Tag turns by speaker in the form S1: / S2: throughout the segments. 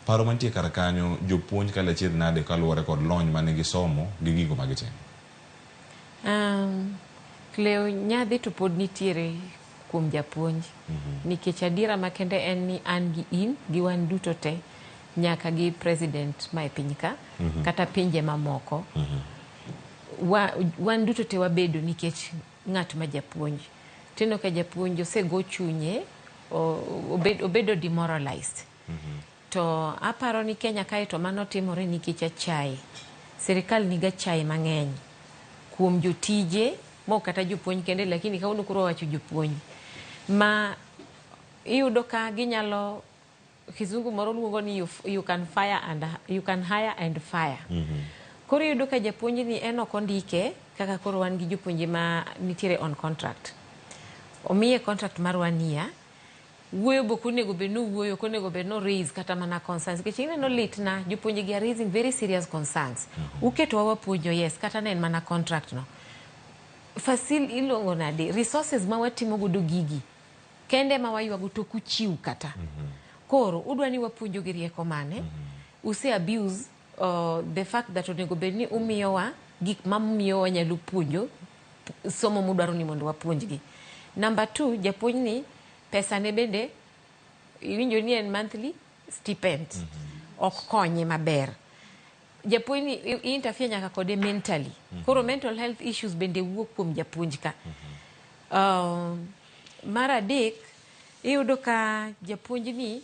S1: Paro mantie kar kanyo, jopuonj kalo achiedh nade kaluwore kod lony mane gisomo gi gigo ma gitimo?
S2: Um, Cleo, nyadhi to pod nitiere kuom japuonj nikech adiera makende en ni an gi in gi wan duto te nyaka gi president ma e piny ka kata pinje mamoko wa, wan duto te wabedo nikech ng'at ma japuonj. Tineno ka japuonj osego chunye obedo demoralized. To aparo ni Kenya kae to mano timore nikech achaye. Sirikal nigi achaye mang'eny kuom jotije mok kata jopuonj kende lakini kawuono koro wawacho jopuonj ma iyudo ka ginyalo kizungu moro luongo ni you can fire and you can hire and fire. Koro iyudo ka japuonj ni en ok ondike kaka koro wan gi jopuonje ma nitiere on contract. Omiye contract mar one year wuoyo be ok onego bed ni owuoyo ok onego bed ni o raise kata mana concerns nikech ineno litna jopuonje gi are raising very serious concerns. Uketowa wapuonjo yes kata ne en mana contract no. Facil iluongo nade resources ma watimo godo gigi kende ma waywago to ok uchiw kata. Koro udwa ni wapuonjo gi rieko mane? Use abuse the fact that onego bed ni umiyowa gik mamiyo wanyalo puonjo somo mudwaro ni mondo wapuonjgi. Number two, japuonj ni pesa ne bende iwinjo ni en monthly stipend ok konye maber. Japuonj ni i interfere nyaka kode mentally. Koro mental health issues bende wuok kuom japuonj ka. Mar adek, iyudo ka japuonj ni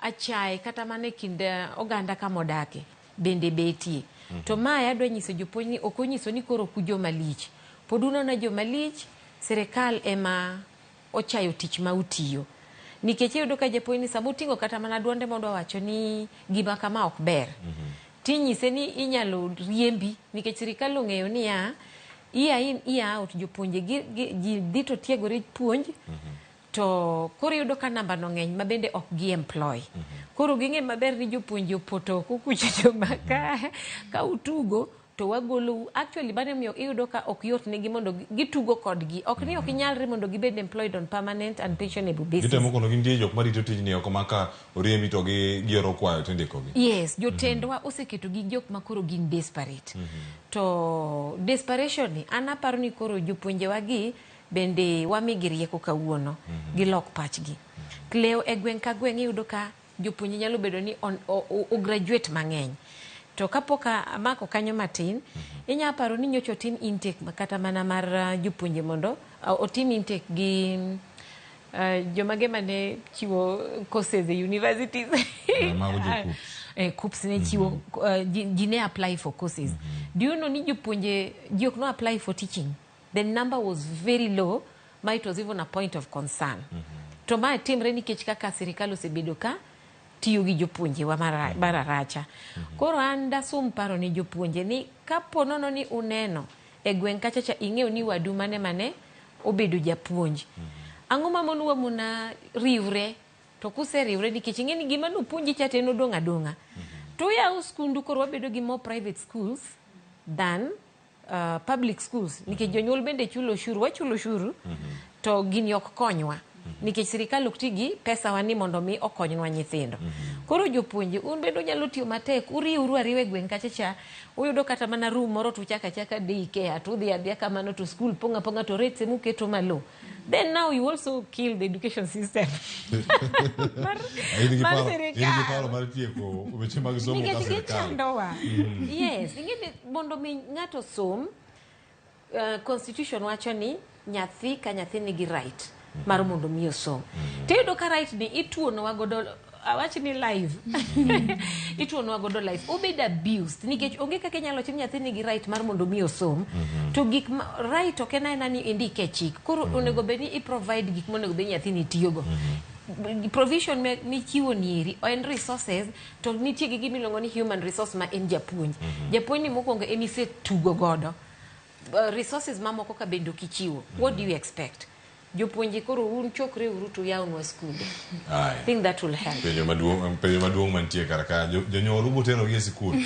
S2: achaye kata mana e kind oganda kama odake bende betie. To mae adwa nyiso jopuonj ni ok onyiso ni koro ok ujoma lich. Pod unona joma lich, sirikal ema ochayo tich ma utiyo. Nikech iyudo ka japuonj ni sama oting'o kata mana duonde modwa wacho ni gima kama ok ber. Tinyise ni inyalo riembi nikech sirikal ong'eyo niya year in year out jopuonje gi, gi, ji dhi to tiegore puonj to koro iyudo ka namba no ng'eny ma bende ok gi employ. Koro ging'e maber ni jopuonje opoto oko kucho joma ka, ka utugo to wagolou. Actually mano emomiyo iyudo ka ok yot negi mondo gitugo kodgi. Ok ni ok nyalre mondo gibed employed on permanent and pensionable basis.
S1: Gitemo kono gi nitie jok marito tijni oko ma ka oriembi to gi gioro kwayo to indikogi.
S2: Yes, jotendwa oseketo gi jok ma koro gin desperate. To desperation ni an aparo ni koro jopuonjewa gi bende wamigi rieko kawuono gilok pachgi. Cleo e gweng' ka gweng' iyudo ka jopuonje nyalo bedo ni on, o, o, o graduate mang'eny. To kapok amako kanyo matin, inya paro ni nyocha otim intake kata mana mar jopuonje mondo otim intake gi jomage mane chiwo courses e universities.
S1: Mago jo KUCCPS.
S2: KUCCPS ne chiwo ji ne apply for courses. Do you know ni jopuonje ji ok no apply for teaching? The number was very low ma it was even a point of concern. To mae timre nikech kaka sirikal osebedo ka tiyo gi jopuonjewa mar aracha. Koro an dasum paro ni jopuonje ni kapo nono ni uneno e gweng' kacha cha ing'eyo ni wadu mane mane obedo japuonj. Ang'o mamonou amona riwre to kuseriwre nikech ing'e ni gima nopuonji cha to en odong' adong'a. To uyawo skundu koro wabedo gi more private schools than public schools nikech jonyuol bende chulo ushuru wachulo ushuru to gini ok konywa nikech sirikal ok ti gi pesawa ni mondo mi okonywa nyithindo. Koro jopuonje un bende unyalo tiyo matek uriwru ariwa e gweng' kacha cha uyudo kata mana room moro to uchako achaka day care to udhi adhiya kamano to skul pong' apong'a to rates emuketo malo. Then now you also kill the education system mar,
S1: In gi mar paro- in gi sirikal. paro mar tieko weche mag somo ka
S2: Nikech
S1: sirikal.
S2: gichandowa. Yes, ing'e ni mondo mi ng'ato som constitution wacho ni nyathi ka nyathi nigi right mar mondo mi osom. Tiyudo ka right ni ituonowa godo awach ni live ituonowa godo live obed abused nikech onge kaka inyalo wacho ni nyathi nigi right mar mondo mi osom to gik ma right ok en aena ni indike e chik koro onego bed ni i provide gik monego bed ni nyathini tiyogo provision michiwo nieri en resources to nitie gi gima iluongo ni human resource ma en japuonj japuonj ni mokwongo emisetugo godo resources mamoko ka bende ok ichiwo what do you expect jopuonje koro un chokre uru to uyawnwa skunde
S1: Aya.
S2: I think that will help
S1: Penjo maduong' penjo maduong' mantie kar ka jonyuol ubo terogi e sikul.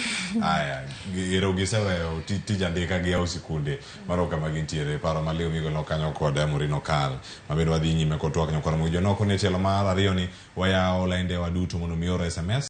S1: Aya, ero giseweyo tij andika giyawo sikunde maro kama gintiere. Paro maliw migolo kanyo kod Maureen Okal. Ma bende wadhi nyime kod twak nyakwar Ramogi Jonoko ne tielo mar ariyo ni wayawo laindewa duto mondo mi or SMS.